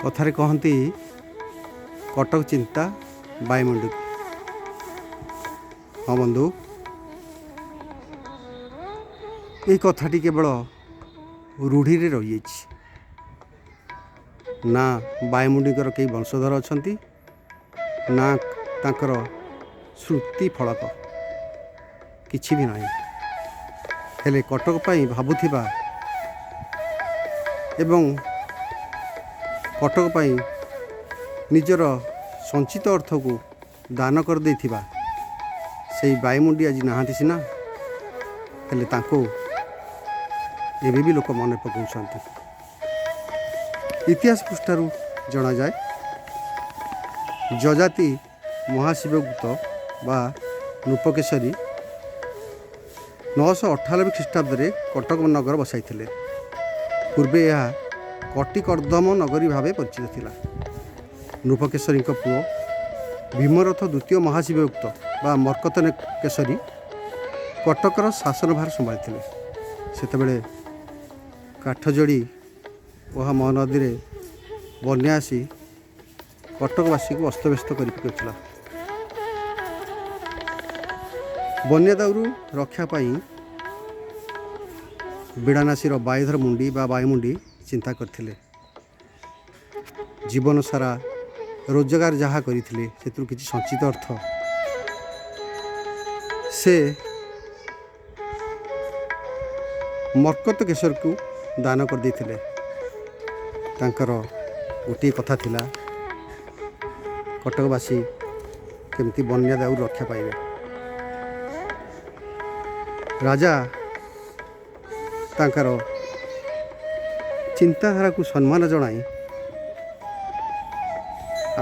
କଥାରେ କହନ୍ତି, କଟକ ଚିନ୍ତା ବାଇମୁଣ୍ଡି। ହଁ ବନ୍ଧୁ, ଏଇ କଥାଟି କେବଳ ରୂଢ଼ିରେ ରହିଯାଇଛି। ନା ବାଇମୁଣ୍ଡିଙ୍କର କେହି ବଂଶଧର ଅଛନ୍ତି, ନା ତାଙ୍କର ଶ୍ରୁତି ଫଳକ, କିଛି ବି ନାହିଁ। ହେଲେ କଟକ ପାଇଁ ଭାବୁଥିବା ଏବଂ କଟକ ପାଇଁ ନିଜର ସଞ୍ଚିତ ଅର୍ଥକୁ ଦାନ କରିଦେଇଥିବା ସେଇ ବାଇମୁଣ୍ଡି ଆଜି ନାହାନ୍ତି ସିନା, ହେଲେ ତାଙ୍କୁ ଏବେ ବି ଲୋକ ମନେ ପକାଉଛନ୍ତି। ଇତିହାସ ପୃଷ୍ଠାରୁ ଜଣାଯାଏ, ଯଯାତି ମହାଶିବଗୁପ୍ତ ବା ନୃପକେଶରୀ 998 ଖ୍ରୀଷ୍ଟାବ୍ଦରେ କଟକ ନଗର ବସାଇଥିଲେ। ପୂର୍ବେ ଏହା କଟିକର୍ଦ୍ଦମ ନଗରୀ ଭାବେ ପରିଚିତ ଥିଲା। ନୃପକେଶରୀଙ୍କ ପୁଅ ଭୀମରଥ ଦ୍ୱିତୀୟ ମହାଶିବଗୁପ୍ତ ବା ମର୍କତ କେଶରୀ କଟକର ଶାସନଭାର ସମ୍ଭାଳିଥିଲେ। ସେତେବେଳେ କାଠଯୋଡ଼ି ଓ ମହାନଦୀରେ ବନ୍ୟା ଆସି କଟକବାସୀଙ୍କୁ ଅସ୍ତବ୍ୟସ୍ତ କରି ପକାଉଥିଲା। ବନ୍ୟା ଦାଉରୁ ରକ୍ଷା ପାଇଁ ବିଡ଼ାନାସୀର ବାଇଧର ମୁଣ୍ଡି ବା ବାଇମୁଣ୍ଡି ଚିନ୍ତା କରିଥିଲେ। ଜୀବନ ସାରା ରୋଜଗାର ଯାହା କରିଥିଲେ, ସେଥିରୁ କିଛି ସଞ୍ଚିତ ଅର୍ଥ ସେ ମର୍କତ କେଶରକୁ ଦାନ କରିଦେଇଥିଲେ। ତାଙ୍କର ଗୋଟିଏ କଥା ଥିଲା, କଟକବାସୀ କେମିତି ବନ୍ୟା ଦାଉରୁ ରକ୍ଷା ପାଇବେ। ରାଜା ତାଙ୍କର ଚିନ୍ତାଧାରାକୁ ସମ୍ମାନ ଜଣାଇ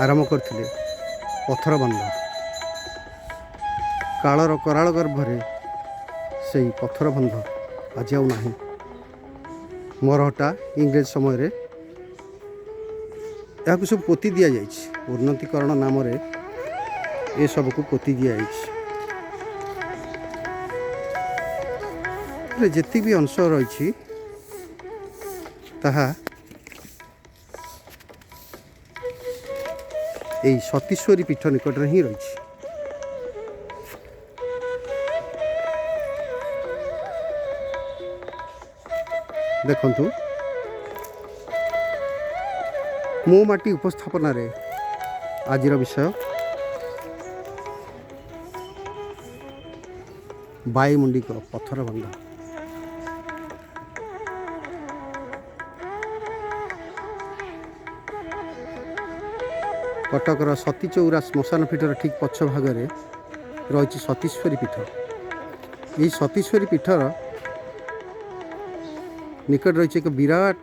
ଆରମ୍ଭ କରିଥିଲେ ପଥର ବନ୍ଧ। କାଳର କରାଳ ଗର୍ଭରେ ସେଇ ପଥର ବନ୍ଧ ଆଜି ଆଉ ନାହିଁ। ମରହଟା ଇଂରେଜ ସମୟରେ ଏହାକୁ ସବୁ ପୋତି ଦିଆଯାଇଛି। ଉନ୍ନତିକରଣ ନାମରେ ଏସବୁକୁ ପୋତି ଦିଆଯାଇଛି। ହେଲେ ଯେତିକି ବି ଅଂଶ ରହିଛି, ତାହା ଏଇ ସତୀଶ୍ୱରୀ ପୀଠ ନିକଟରେ ହିଁ ରହିଛି। ଦେଖନ୍ତୁ, ମୋ ମାଟି ଉପସ୍ଥାପନାରେ ଆଜିର ବିଷୟ ବାଇମୁଣ୍ଡିଙ୍କ ପଥର ବନ୍ଧ। କଟକର ସତୀଚଉରା ଶ୍ମଶାନ ପୀଠର ଠିକ୍ ପଛ ଭାଗରେ ରହିଛି ସତୀଶ୍ୱରୀ ପୀଠ। ଏହି ସତୀଶ୍ୱରୀ ପୀଠର ନିକଟ ରହିଛି ଏକ ବିରାଟ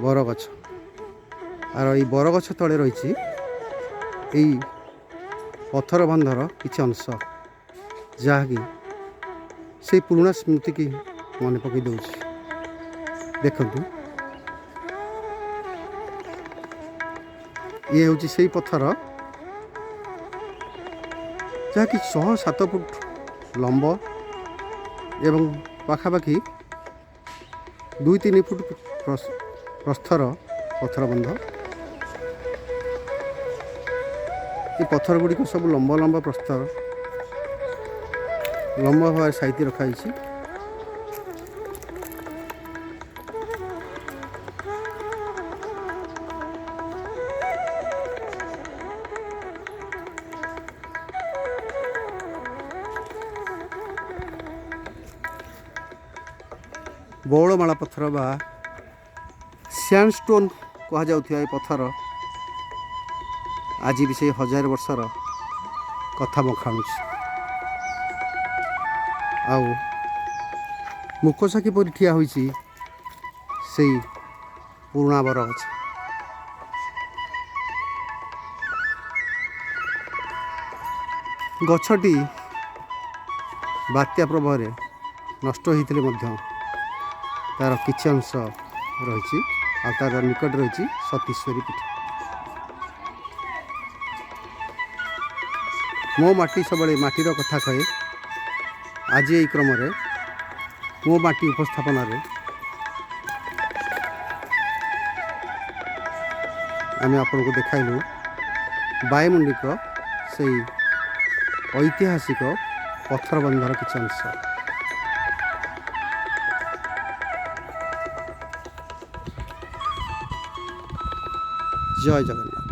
ବରଗଛ। ଆଉ ଏଇ ବରଗଛ ତଳେ ରହିଛି ଏଇ ପଥର ବନ୍ଧର କିଛି ଅଂଶ, ଯାହାକି ସେଇ ପୁରୁଣା ସ୍ମୃତିକି ମନେ ପକାଇ ଦେଉଛି। ଦେଖନ୍ତୁ, ଇଏ ହେଉଛି ସେଇ ପଥର, ଯାହାକି 107 ଫୁଟ ଲମ୍ବ ଏବଂ ପାଖାପାଖି 2-3 ଫୁଟ ପ୍ରସ୍ଥର ପଥର ବନ୍ଧ। ଏ ପଥର ଗୁଡ଼ିକ ସବୁ ଲମ୍ବ ଲମ୍ବ ପ୍ରସ୍ତର, ଲମ୍ବ ଭାବରେ ସାଇତି ରଖାଯାଇଛି। ବଉଳମାଳ ପଥର ବା ସ୍ୟାଣ୍ଡଷ୍ଟୋନ୍ କୁହାଯାଉଥିବା ଏ ପଥର ଆଜି ବି ସେଇ ହଜାର ବର୍ଷର କଥା ବଖାଣୁଛି। ଆଉ ମୁକସାକ୍ଷୀ ପରି ଠିଆ ହୋଇଛି ସେଇ ପୁରୁଣା ବରଗଛ। ଗଛଟି ବାତ୍ୟା ପ୍ରଭାବରେ ନଷ୍ଟ ହୋଇଥିଲେ ମଧ୍ୟ ତା'ର କିଛି ଅଂଶ ରହିଛି। ଆଉ ତା'ର ନିକଟରେ ରହିଛି ସତୀଶ୍ୱରୀ ପୀଠ। ମୋ ମାଟି ସବୁବେଳେ ମାଟିର କଥା କହେ। ଆଜି ଏହି କ୍ରମରେ ମୋ ମାଟି ଉପସ୍ଥାପନାରେ ଆମେ ଆପଣଙ୍କୁ ଦେଖାଇଲୁ ବାଇମୁଣ୍ଡିର ସେଇ ଐତିହାସିକ ପଥର ବନ୍ଧର କିଛି ଅଂଶ। ଜୟ ଜଗନ୍ନାଥ।